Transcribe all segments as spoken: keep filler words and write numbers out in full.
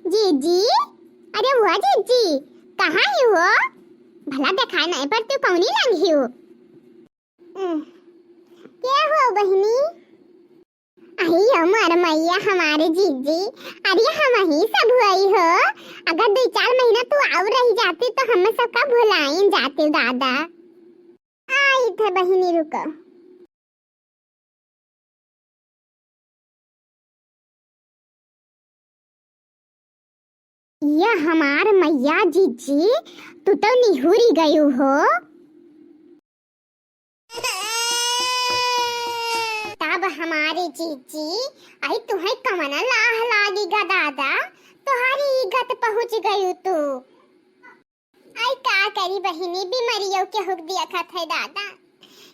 जीजी, अरे हुआ जीजी, कहाँ ही हो? भला देखाई नाहीं पड़तिउ, कौनी लंग ही हो? के हो बहिनी? अही हमार मइया, हमारे जीजी, अरे हमही सब हुई हो। अगर दुइ चार महीना तू आउर रहि जातिउ तो हम सबका भुलाइन जातिउ दादा। आइत है बहिनी, रुको। या हमार मइया जीजी, तू तो निहुरी गयू हो। तब हमारी जीजी, आई तुहैं कवन लाह लागि गा दादा, तुहारी इगत पहुँच गयू तू। आई का करी बहिनी, बीमारियों के हुक दिया खात है दादा।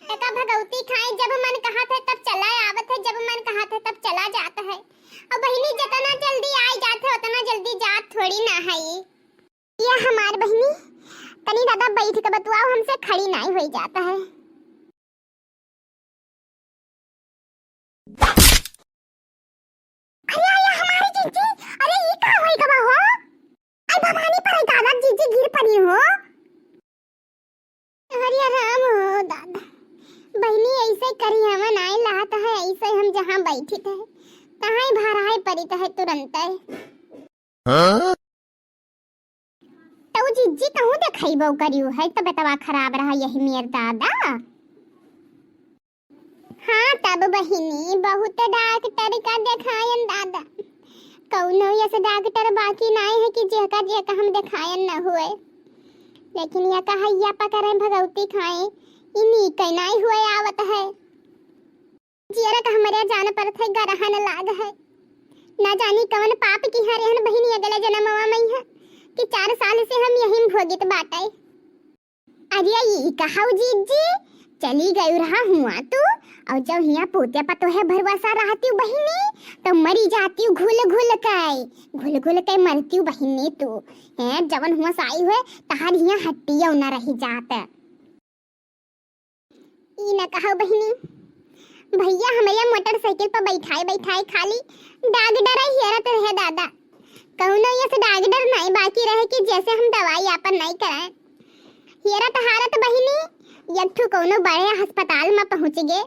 एका भगौती खाए, जब मन कहत है तब चला आवत है, जब मन कहत है तब चला जात है। अउर बहिनी, जितना जल्दी आइ जात है उतना जल्दी जात थोड़ी ना है। या हमार बहिनी, तनी दादा बैठ के बतुआओ, हमसे खड़ी नाहीं होइ जात है। अरे, अरे, हमारी जीजी, अरे, ई का होई गवा हो? आई भवानी पर आई दादा, जीजी गिर पड़ी हो। अरे राम हो दादा, बहिनी ऐसे करी हवन आई लात है, ऐसे हम जहाँ बैठित है, तहाँ ही भराए पड़ित है तुरंत है। हाँ? तउ जीजी कहूँ देखइबो करियो है, तबियतवा खराब रहा यही मेर दादा। हाँ तब बहिनी, बहुत डॉक्टर का देखायन दादा, कौनो यस डॉक्टर बाकी नाई है कि जेका जेका हम देखायन न हुए, लेकिन या कहैया पकड़े भगौती खाए, ई नीक नाई हुए आवत है। जियरा का हमरे जान परत है, गरहन लाग है। ना जानी कवन पाप की हरे हन बहिनी अगले जनमवा मइहाँ, कि चार साल से हम यही भोगित बाटै। अरे ई कहौ जीजी, चली गयू रहा हुआ तू, अउर जब हियाँ पोते पतोहे भरोसा रहतिउ बहिनी, तो मरी जातिउ घुल घुल के, घुल घुल के मरतिउ बहिनी तू। हैं, जवन हुआ साई हुए, तहार हियाँ हड्डियौ न रही जात। ई न कहौ बहिनी, भइया हमरे मोटरसाइकिल पर बैठाए बैठाए खाली डागडर हेरत रहे दादा। कौनो यस डागडर नाई बाकी रहे कि जैसे हम दवाई आपन नाई कराए। हेरत हारत बहिनी एक ठो कौनो बड़े अस्पताल में पहुँच गे।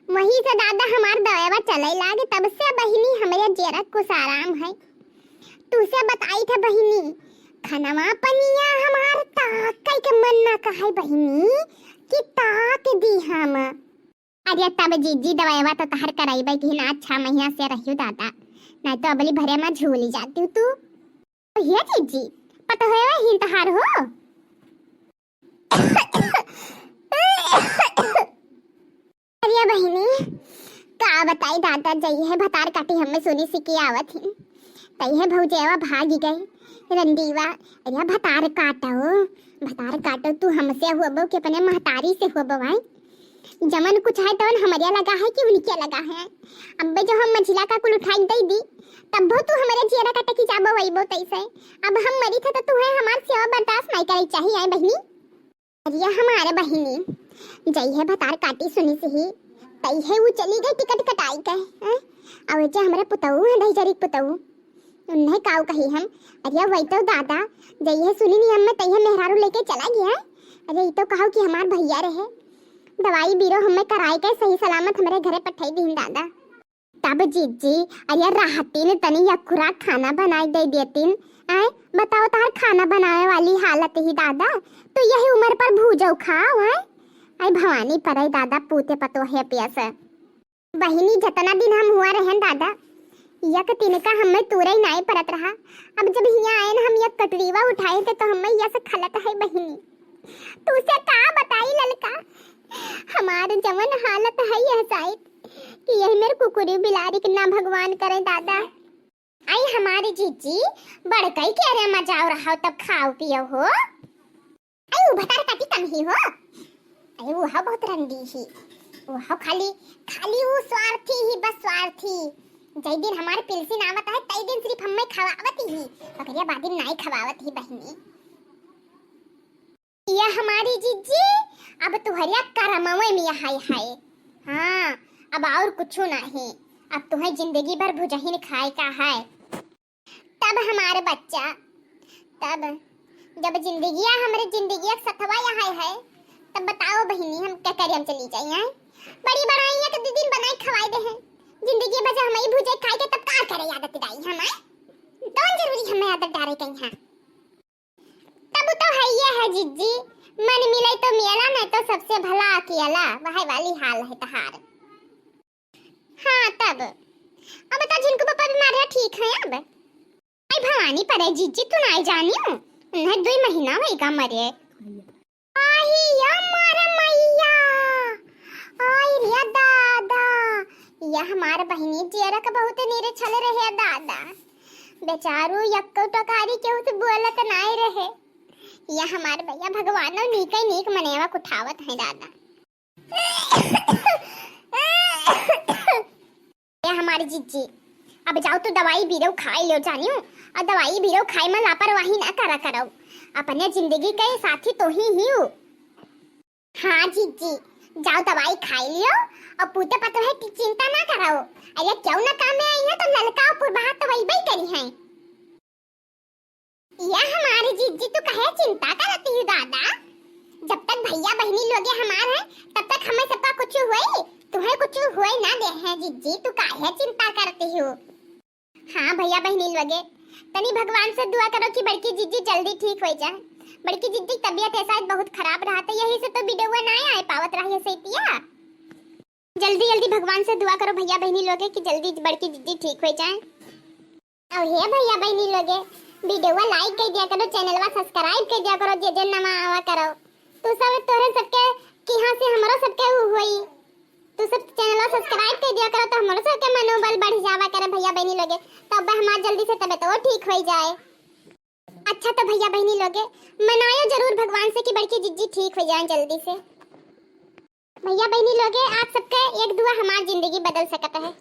वहीं से दादा हमार दवाई चले लागे, तब से बहिनी हमरे जेरा कुछ आराम है। तुसे बताई था बहिनी, खनवा पनिया हमार ताकै के मन ना कहै बहिनी कि ताक दी हम। अरे तब जीजी दवाईवा तो तहर कराइबै कि ना, छह महीना से रहियो दादा, नहीं तो अबली भरे में झूली जातिउ तू। ओ हे जीजी, पतोहवा ही तहार हो? अरे बहिनी, का बताई दादा, जइहे भतार काटी हमें सुनी सिकी आवत ही, तइहे भौजेवा भागी गई रंडीवा। अरे भतार काटो, भतार काटो, तू हमसे हुअबो कि अपने महतारी से हुअबो भाई? जमन कुछ है तवन हमरे लगा है कि उनके लगा है? अब्बे जो हम मझिला का कुल उठाई दे दी, तब तू हमरे जियरा का टकी जाबो वइबो तैसे। अब हम मरी थे तो तू है हमार सेवा बर्दाश्त नहीं करे चाहिए, आए बहिनी? अरे हमारे बहिनी, जइहे भतार काटी सुनी सिही, तइहे उ चली गई टिकट कटाई के, हैं? अउ जे हमरे पुतऊ है, दहिजरी के पुतऊ, उन्हें काऊ कही हम? अरे वही तो दादा, जइहे सुनी नियम में तइहे मेहरारू लेके चला गया। अरे ई तो कहौ कि हमार भइया रहे, दवाई बीरो हमें कराई के सही सलामत हमरे घरे पठाई दीन दादा। तब जीजी, अरे रहतीन तनी अकुरा खाना बनाई दे देतीन। आय, बताओ तहार खाना बनावे वाली हालत ही दादा, तू यही उम्र पर भूजो खाओ, आय? आय भवानी परै दादा, पूते पतोहे पियस। बहिनी, जतना दिन हम हुआ रहन दादा, यक तिनका हमें तुरई नाई परत रहा। अब जब हियाँ आयन हम यक कटरीवा उठाए थे तो हमें यस खलत है बहिनी। तू से का बताई ललका, हमार जवन हालत है यह साइत कि यही मेर कुकुरी बिलारी के ना भगवान करे दादा। आई हमारी जीजी, बड़कई के अरे मजा रहा तब खाओ पियो हो। आई उ भतार काटी कम ही हो। आई उ हा बहुत रंडी ही। उ हा खाली, खाली उ स्वार्थी ही, बस स्वार्थी। जय दिन हमारे पिलसिन आवत है, तई दिन सिर्फ हमें खवावत ही। ओकरिया बादिन नाई खवावत ही बहिनी। ये हमारी जीजी, अब तुहरिया करमवे में हाय हाय। हाँ, अब और कुछ नहीं। अब तुहे जिंदगी भर भुजहिन खाए का है। त अब हमारे बच्चा, तब जब जिंदगिया, हमरे जिंदगिया के सथवा यहाँ है, तब बताओ बहिनी, हम क्या करें, हम चली जाई हैं? बड़ी बड़ाई है तो दो दिन बनाई खवाई दे हैं, जिंदगी भर हम ही भूजे खाई के, तब का करे आदत डाई हम, हैं? कौन जरूरी हमें आदत डारे कहीं, हाँ? तब तो है ये है जिज्जी, मन मिले तो मिला, नहीं तो सबसे भला अकेला, वह वाली हाल है तहार। हाँ तब, अब तो झिनकू पापा बीमार है, ठीक है अब? आई भवानी परे जिज्जी, तू नाई जानियो, उन्हें दुई महीना होइगा मरे। आई या मारे मैया, आई रे दादा, या हमार बहिनी जियरा के बहुत नीरे छल रहे दादा। बेचारू यक्को टकारी केहू से बोलत नाई रहे। या हमार भैया भगवानो नीके नीक मनेवा उठावत है दादा। ए हमारी जिज्जी, अब जाओ तो दवाई बीरो खाई लो जानियो, और दवाई बीरो खाई में लापरवाही ना करा करो। अपने जिंदगी के साथी तो ही ही हो। हाँ जिज्जी, जाओ दवाई खाई लियो, और पूते पतो है कि चिंता ना करो। अरे क्यों ना काम में आई है तो ललका और पुरबहा तो वही वही करी है। या हमारे जिज्जी, तू कहे चिंता करती हो दादा? जब तक भैया बहिनी लोगे हमार है, तब तक हमें सबका कुछ हुए, तुम्हें कुछ हुए ना दे है जिज्जी, तू काहे चिंता करती हो? हाँ भैया बहिनी लोगे, तनी भगवान से दुआ करो कि बड़की जिज्जी जल्दी ठीक हो जाए। बड़की जिज्जी की तबीयत ऐसा आज बहुत खराब रहा था, यही से तो वीडियो ना आए पावत रही है सैतिया। जल्दी जल्दी भगवान से दुआ करो भैया बहिनी लोगे कि जल्दी बड़की जिज्जी ठीक हो जाए। और हे भैया बहिनी लोगे, वीडियो लाइक कर दिया करो, चैनलवा सब्सक्राइब कर दिया करो, जे जे नवा आवा करो। तू सब तोहरे सबके किहाँ से हमरो सबके उ होई। तू सब चैनलवा सब्सक्राइब कर दिया करो तो हमरो सबके मनोबल बढ़ जावा करे भैया बहिनी लोगे। तब हमार जल्दी से तबीयत और ठीक हो जाए। अच्छा तो भैया बहिनी लोगे, मनायो जरूर भगवान से कि बड़की जिज्जी ठीक हो जाए जल्दी से। भैया बहिनी लोगे, आप सबके एक दुआ हमार जिंदगी बदल सकत है।